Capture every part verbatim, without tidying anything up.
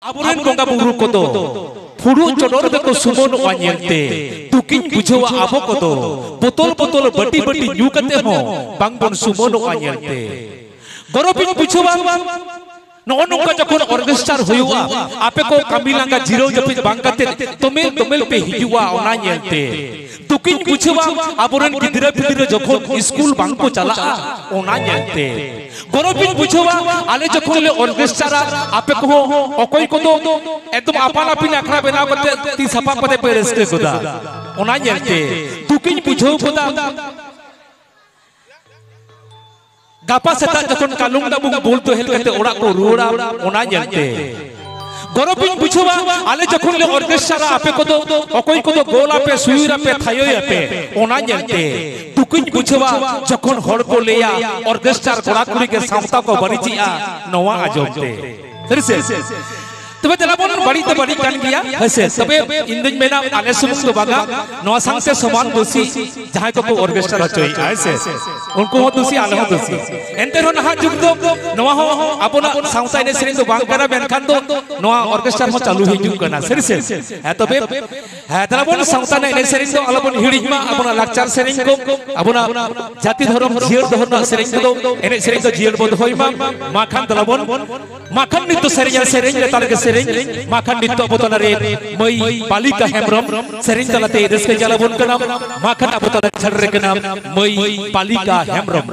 ᱟᱵᱚᱨᱮᱱ ᱵᱚᱸᱜᱟ ᱵᱩᱨᱩ ᱠᱚᱫᱚ ᱯᱷᱩᱲᱩᱜ ᱪᱚᱰᱚᱨ ᱨᱮᱠᱚ ᱥᱩᱢᱟᱹᱱᱚᱜᱼᱟ ᱧᱮᱞᱛᱮ, ᱫᱩᱠᱤᱧ ᱵᱩᱡᱷᱟᱹᱣᱟ ᱟᱵᱚ ᱠᱚᱫᱚ ᱵᱳᱛᱚᱞ ᱵᱳᱛᱚᱞ ᱵᱟᱹᱴᱤ ᱵᱟᱹᱴᱤ ᱧᱩ ᱠᱟᱛᱮ ᱦᱚᱸ ᱵᱟᱝᱵᱚᱱ ᱥᱩᱢᱟᱹᱱᱚᱜᱼᱟ ᱧᱮᱞᱛᱮ᱾ ᱜᱚᱨᱚᱵᱤᱧ ᱵᱩᱡᱷᱟᱹᱣᱟ ᱱᱚᱜᱼᱚ ᱱᱚᱝᱠᱟ ᱡᱚᱠᱷᱚᱱ ᱚᱨᱜᱮᱥᱴᱟᱨ ᱦᱩᱭᱩᱜᱼᱟ, ᱟᱯᱮ ᱠᱚ ᱠᱟᱹᱢᱤ ᱞᱟᱸᱜᱟ ᱡᱤᱨᱟᱹᱣ ᱡᱟᱹᱯᱤᱫ ᱵᱟᱝ ᱠᱟᱛᱮ ᱛᱚᱢᱮᱞ ᱛᱚᱢᱮᱞ ᱯᱮ ᱦᱤᱡᱩᱜᱼᱟ ᱚᱱᱟ ᱧᱮᱞᱛᱮ᱾ ᱫᱩᱠᱤᱧ ᱵᱩᱡᱷᱟᱹᱣᱟ ᱟᱵᱚᱨᱮᱱ ᱜᱤᱫᱽᱨᱟᱹ ᱯᱤᱫᱽᱨᱟᱹ ᱡᱚᱠᱷᱚᱱ ᱥᱠᱩᱞ ᱵᱟᱝ ᱠᱚ ᱪᱟᱞᱟᱜᱼᱟ ᱚᱱᱟ ᱧᱮᱞᱛᱮ᱾ ᱜᱚᱨᱚᱵᱤᱧ ᱵᱩᱡᱷᱟᱹᱣᱟ ᱟᱞᱮ ᱡᱚᱠᱷᱚᱱ ᱞᱮ ᱚᱨᱜᱮᱥᱴᱟᱨᱟ, ᱟᱯᱮ ᱠᱚᱦᱚᱸ ᱚᱠᱚᱭ ᱠᱚᱫᱚ ᱮᱠᱫᱚᱢ ᱟᱯᱟᱱ ᱟᱹᱯᱤᱱ ᱟᱠᱷᱲᱟ ᱵᱮᱱᱟᱣ ᱠᱟᱛᱮ ᱛᱤ ᱥᱟᱯᱟᱵ ᱠᱟᱛᱮ ᱯᱮ ᱨᱟᱹᱥᱠᱟᱹ ᱜᱚᱫᱟ ᱚᱱᱟ ᱧᱮᱞᱛᱮ᱾ ᱫᱩᱠᱤᱧ ᱵᱩᱡᱷᱟᱹᱣ ᱜᱚᱫᱟ᱾ ᱜᱟᱯᱟ ᱥᱮᱛᱟᱜ ᱡᱚᱠᱷᱚᱱ ᱠᱟᱞᱩᱝ ᱰᱟᱵᱩᱝ ᱵᱩᱞ ᱛᱚᱦᱮᱞ ᱠᱟᱛᱮ ᱚᱲᱟᱜ ᱠᱚ ᱨᱩᱣᱟᱹᱲᱟ, ᱚᱱᱟ ᱧᱮᱞᱛᱮ᱾ ᱜᱚᱨᱚᱵᱤᱧ ᱵᱩᱡᱷᱟᱹᱣᱟ ᱟᱞᱮ ᱡᱚᱠᱷᱚᱱ ᱞᱮ ᱚᱨᱜᱮᱥᱴᱟᱨᱟ, ᱟᱯᱮ ᱠᱚᱫᱚ ᱚᱠᱚᱭ ᱠᱚᱫᱚ ᱜᱳᱞ ᱟᱯᱮ, ᱥᱩᱭᱩᱨ ᱟᱯᱮ, ᱛᱷᱟᱭᱚᱭ ᱟᱯᱮ, ᱚᱱᱟ ᱧᱮᱞᱛᱮ᱾ ᱫᱩᱠᱤᱧ ᱵᱩᱡᱷᱟᱹᱣᱟ ᱡᱚᱠᱷᱚᱱ ᱦᱚᱲ ᱠᱚ ᱞᱟᱹᱭᱟ ᱚᱨᱜᱮᱥᱴᱟᱨ ᱠᱚᱲᱟ ᱠᱩᱲᱤ ᱜᱮ ᱥᱟᱶᱛᱟ ᱠᱚ ᱵᱟᱹᱲᱤᱡᱮᱜᱼᱟ, ᱱᱚᱣᱟ ᱟᱸᱡᱚᱢ ᱛᱮ᱾ ᱥᱟᱹᱨᱤ ᱥᱮ? ᱛᱚᱵᱮ ᱫᱮᱞᱟ ᱵᱚᱱ, ᱵᱟᱹᱲᱤᱡ ᱫᱚ ᱵᱟᱹᱲᱤᱡ ᱠᱟᱱ ᱜᱮᱭᱟ, ᱦᱮᱸ ᱥᱮ? ᱛᱚᱵᱮ ᱤᱧ ᱫᱩᱧ ᱢᱮᱱᱟ ᱟᱞᱮ ᱥᱩᱢᱩᱝ ᱫᱚ ᱵᱟᱝᱟ, ᱱᱚᱣᱟ ᱥᱟᱶᱛᱮ ᱥᱚᱢᱟᱱ ᱫᱳᱥᱤ ᱡᱟᱦᱟᱸᱭ ᱠᱚᱠᱚ ᱚᱨᱜᱮᱥᱴᱟᱨ ᱦᱚᱪᱚᱭᱮᱫᱼᱟ, ᱦᱮᱸ ᱥᱮ? ᱩᱱᱠᱩ ᱦᱚᱸ ᱫᱳᱥᱤ, ᱟᱞᱮ ᱦᱚᱸ ᱫᱳᱥᱤ᱾ ᱮᱱᱛᱮ ᱨᱮᱦᱚᱸ ᱱᱟᱦᱟᱜ ᱡᱩᱜᱽ ᱫᱚ ᱱᱚᱣᱟ ᱦᱚᱸ ᱟᱵᱚᱱᱟᱜ ᱥᱟᱶᱛᱟ ᱮᱱᱮᱡ ᱥᱮᱨᱮᱧ ᱫᱚ ᱵᱟᱝ ᱠᱟᱱᱟ, ᱢᱮᱱᱠᱷᱟᱱ ᱫᱚ ᱱᱚᱣᱟ ᱚᱨᱜᱮᱥᱴᱟᱨ ᱦᱚᱸ ᱪᱟᱹᱞᱩ ᱦᱤᱡᱩᱜ ᱠᱟᱱᱟ, ᱥᱟᱹᱨᱤ ᱥᱮ? ᱦᱮᱸ, ᱛᱚᱵᱮ ᱦᱮᱸ, ᱫᱮᱞᱟ ᱵᱚᱱ, ᱥᱟᱶᱛᱟ ᱨᱮᱱᱟᱜ ᱮᱱᱮᱡ ᱥᱮᱨᱮᱧ ᱫᱚ ᱟᱞᱚ ᱵᱚᱱ ᱦᱤᱲᱤᱧ ᱢᱟ, ᱟᱵᱚᱱᱟᱜ ᱞᱟᱠᱪᱟᱨ ᱥᱮᱨᱮᱧ ᱠᱚ, ᱟᱵᱚᱱᱟᱜ ᱡᱟᱹᱛᱤ ᱫᱷᱚᱨᱚᱢ ᱡᱤᱭᱟᱹᱲ ᱫᱚᱦᱚ ᱨᱮᱱᱟᱜ ᱥᱮᱨᱮᱧ ᱠᱚᱫᱚ, ᱮᱱᱮᱡ ᱥᱮᱨᱮᱧ ᱫᱚ ᱡᱤᱭᱟᱹᱲ ᱵᱚᱱ ᱫᱚᱦᱚᱭ ᱢᱟ᱾ ᱢᱟ ᱠᱷᱟᱱ ᱫᱮᱞᱟ ᱵᱚᱱ, ᱢᱟ ᱠᱷᱟᱱ ᱱᱤᱛ ᱫᱚ ᱥᱮᱨᱮᱧᱟ ᱥᱮᱨᱮᱧ, ᱞᱮᱛᱟᱲ ᱜᱮ ᱥᱮᱨᱮᱧ, ᱢᱟ ᱠᱷᱟᱱ ᱱᱤᱛ ᱫᱚ ᱟᱵᱚ ᱛᱟᱞᱟᱨᱮ ᱢᱟᱹᱭ ᱯᱟᱞᱤᱠᱟ ᱦᱮᱢᱵᱨᱚᱢ ᱥᱮᱨᱮᱧ ᱛᱟᱞᱟᱛᱮ ᱨᱟᱹᱥᱠᱟᱹ ᱪᱟᱞ ᱟᱵᱚᱱ ᱠᱟᱱᱟ᱾ ᱢᱟ ᱠᱷᱟᱱ ᱟᱵᱚ ᱛᱟᱞᱟ ᱡᱷᱟᱲ ᱨᱮ ᱠᱟᱱᱟ ᱢᱟᱹᱭ ᱯᱟᱞᱤᱠᱟ ᱦᱮᱢᱵᱨᱚᱢ᱾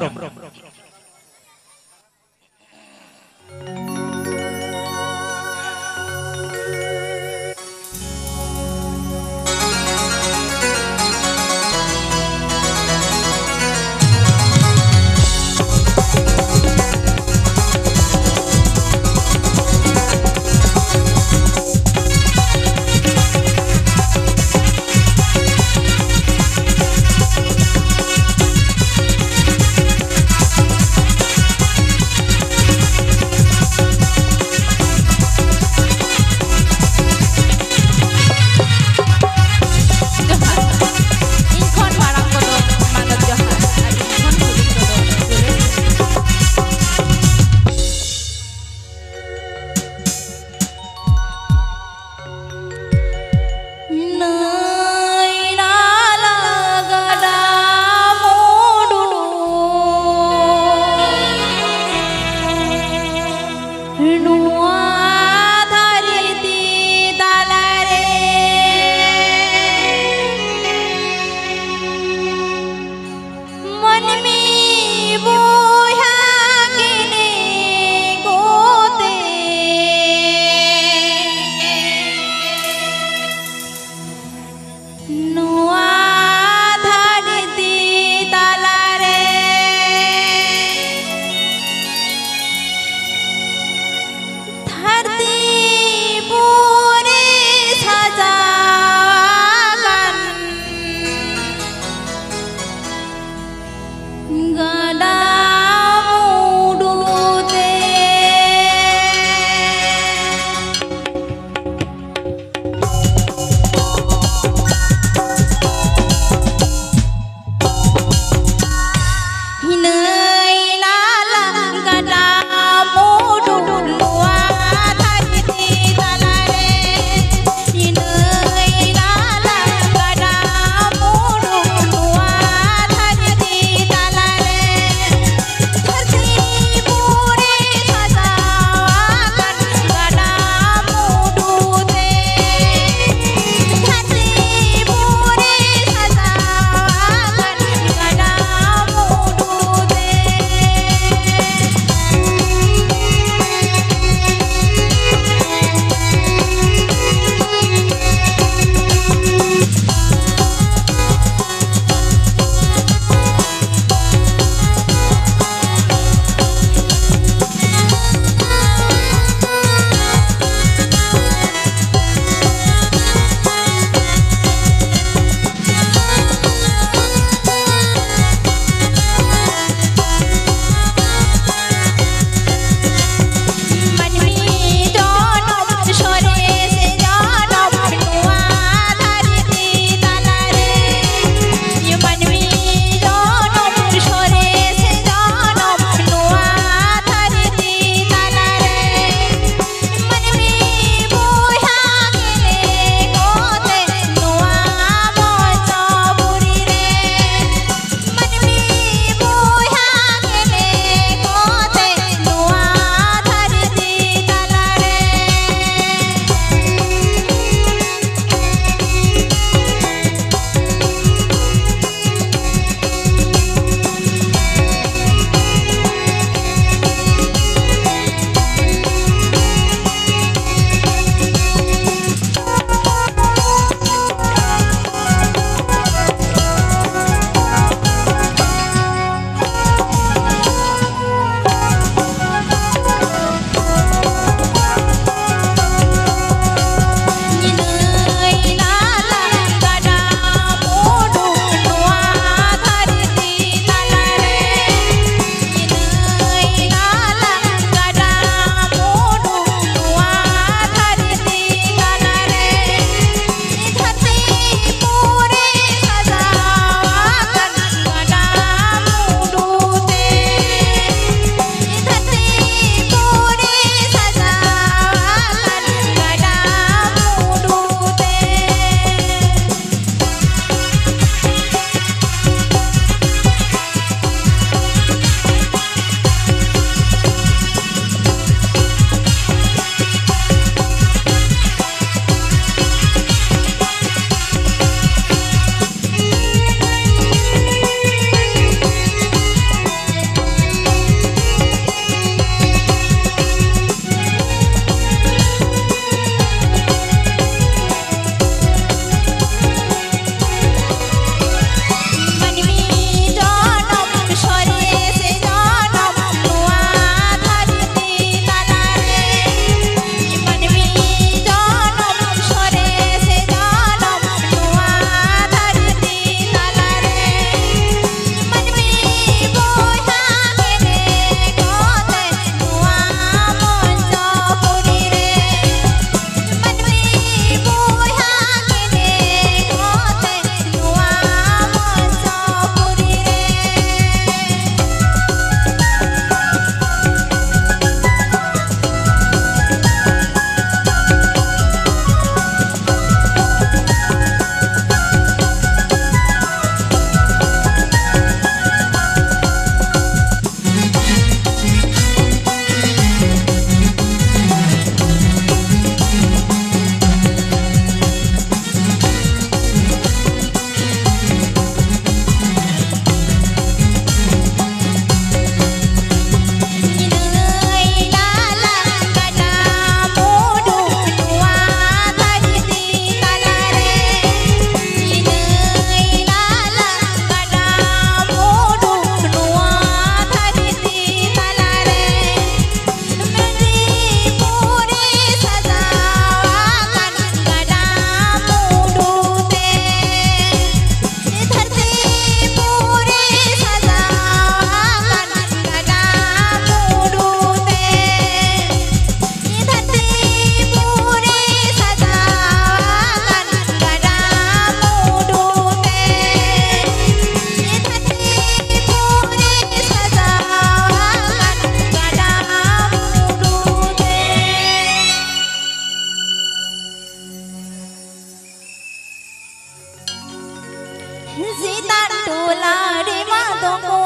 ᱥᱮᱛᱟᱜ ᱴᱚᱞᱟ ᱨᱮᱢᱟ ᱫᱚᱠᱚ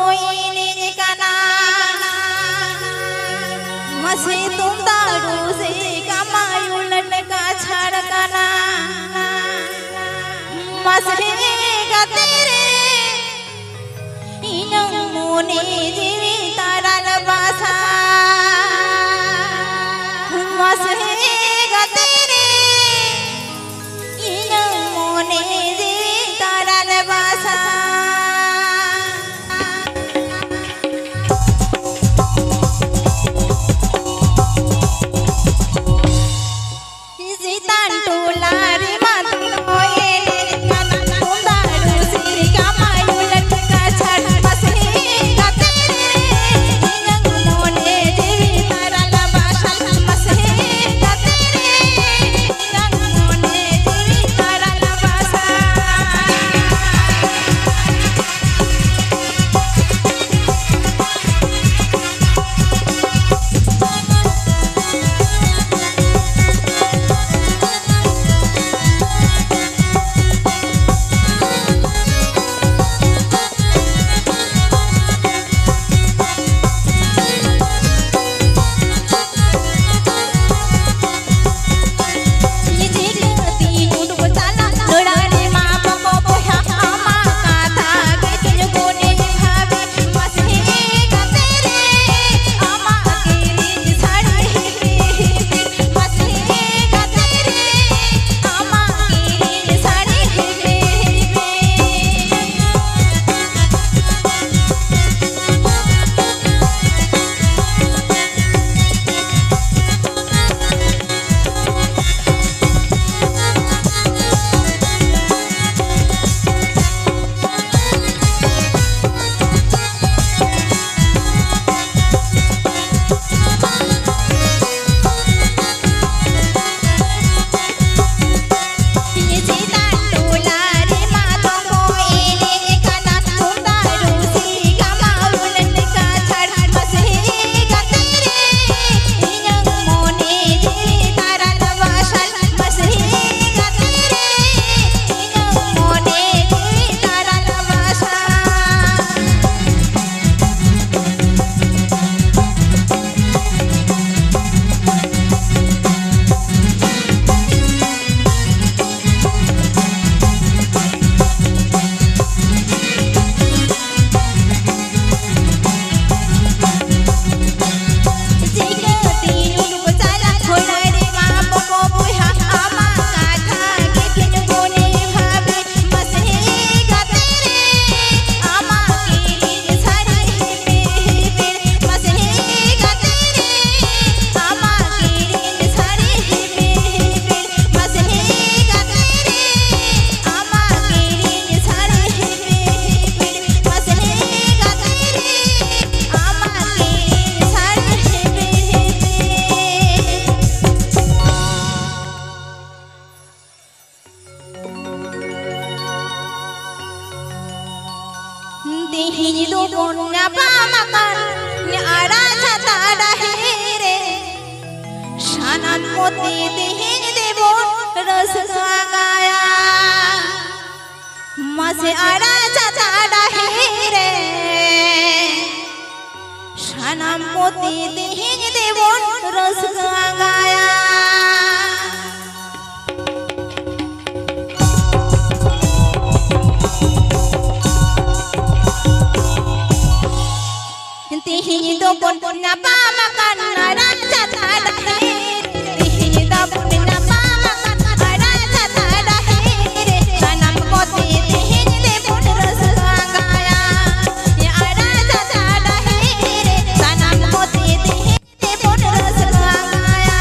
ᱮᱱᱮᱡ ᱠᱟᱱᱟ᱾ ᱢᱟᱥᱮ ᱛᱩᱢᱫᱟᱜ ᱨᱩ ᱥᱮ ᱠᱟᱢᱟᱭ ᱩᱞᱴ ᱠᱟᱪᱷᱟᱲ ᱠᱟᱱᱟ᱾ ᱢᱟᱥᱮ ᱜᱟᱛᱮ ᱨᱮ ᱤᱧᱟᱹᱝ ᱢᱚᱱᱮ ᱡᱤᱣᱤ ᱛᱟᱨᱟᱞ ᱵᱟᱥᱟ᱾ ᱢᱟᱥᱮ ᱜᱟᱛᱮ ᱨᱮ ᱤᱧᱟᱹᱝ ᱢᱚᱱᱮ ᱡᱤᱣᱤ ᱛᱟᱨᱟᱞ ᱵᱟᱥᱟ᱾ ᱪᱮᱛᱟᱱ ᱴᱚᱞᱟ ᱨᱮ ᱢᱟ ᱫᱚᱠᱚ ᱮᱱᱮᱡ ᱠᱟᱱᱟ, ᱛᱩᱢᱫᱟᱜ ᱨᱩ ᱥᱮᱨᱮᱧ ᱠᱟᱢᱟᱭ ᱩᱞᱴ ᱠᱟᱪᱷᱟᱲ᱾ ᱢᱟᱥᱮ ᱜᱟᱛᱮ ᱨᱮ ᱤᱧᱟᱹᱝ ᱢᱚᱱᱮ ᱡᱤᱣᱤ ᱛᱟᱨᱟᱞ ᱵᱟᱥᱟ᱾ ᱢᱟᱥᱮ ᱜᱟᱛᱮ ᱨᱮ ᱤᱧᱟᱹᱝ ᱢᱚᱱᱮ ᱡᱤᱣᱤ ᱛᱟᱨᱟᱞ ᱵᱟᱥᱟ᱾ ᱛᱤᱦᱤᱧ ᱫᱚᱵᱚᱱ ᱧᱟᱯᱟᱢ ᱟᱠᱟᱱ ᱟᱲᱟ ᱪᱷᱟᱛᱟ ᱰᱟᱹᱦᱤ ᱨᱮ, ᱥᱟᱱᱟᱢ ᱠᱚᱛᱮ ᱛᱤᱦᱤᱧ ᱫᱚᱵᱚᱱ ᱨᱟᱹᱥᱠᱟᱹ ᱟᱸᱜᱟᱭᱟ᱾ ᱢᱟᱥᱮ ᱟᱲᱟ ᱪᱷᱟᱛᱟ ᱰᱟᱹᱦᱤ ᱨᱮ, ᱥᱟᱱᱟᱢ ᱠᱚᱛᱮ ᱛᱤᱦᱤᱧ ᱫᱚᱵᱚᱱ ᱨᱟᱹᱥᱠᱟᱹ ᱟᱸᱜᱟᱭᱟ᱾ ᱛᱤᱦᱤᱧ ᱫᱚᱵᱚᱱ ᱧᱟᱯᱟᱢ ᱟᱠᱟᱱ ᱟᱲᱟ ᱪᱷᱟᱛᱟ ᱰᱟᱹᱦᱤ ᱨᱮ᱾ ᱛᱤᱦᱤᱧ ᱫᱚᱵᱚᱱ ᱧᱟᱯᱟᱢ ᱟᱠᱟᱱ ᱟᱲᱟ ᱪᱷᱟᱛᱟ ᱰᱟᱹᱦᱤ ᱨᱮ᱾ ᱥᱟᱱᱟᱢ ᱠᱚᱛᱮ ᱛᱤᱦᱤᱧ ᱫᱚᱵᱚᱱ ᱨᱟᱹᱥᱠᱟᱹ ᱟᱸᱜᱟᱭᱟ᱾ ᱟᱲᱟ ᱪᱷᱟᱛᱟ ᱰᱟᱹᱦᱤ ᱨᱮ᱾ ᱥᱟᱱᱟᱢ ᱠᱚᱛᱮ ᱛᱤᱦᱤᱧ ᱫᱚᱵᱚᱱ ᱨᱟᱹᱥᱠᱟᱹ ᱟᱸᱜᱟᱭᱟ᱾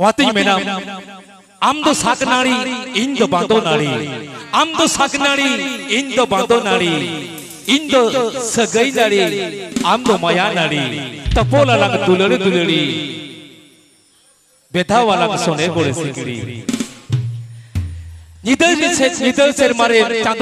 ᱚᱱᱟᱛᱤᱧ ᱢᱮᱱᱟ, ᱟᱢ ᱫᱚ ᱥᱟᱠ ᱱᱟᱹᱲᱤ, ᱤᱧ ᱫᱚ ᱵᱟᱸᱫᱚ ᱱᱟᱹᱲᱤ᱾ ᱟᱢ ᱫᱚ ᱥᱟᱠ ᱱᱟᱹᱲᱤ, ᱤᱧ ᱫᱚ ᱵᱟᱸᱫᱚ ᱱᱟᱹᱲᱤ᱾ ᱤᱧ ᱫᱚ ᱥᱟᱹᱜᱟᱹᱭ ᱱᱟᱹᱲᱤ, ᱟᱢ ᱫᱚ ᱢᱟᱭᱟ ᱱᱟᱹᱲᱤ᱾ ᱛᱚᱯᱚᱞ ᱟᱞᱟᱝ ᱫᱩᱞᱟᱹᱲ ᱫᱩᱞᱟᱹᱲᱤ, ᱵᱮᱫᱷᱟᱣ ᱟᱞᱟᱝ ᱥᱚᱱᱮ ᱜᱚᱲᱮ ᱥᱤᱠᱲᱤ᱾ ᱧᱤᱫᱟᱹ ᱥᱮ-, ᱧᱤᱫᱟᱹ ᱥᱮᱨᱢᱟ ᱨᱮ ᱪᱟᱸᱫᱚ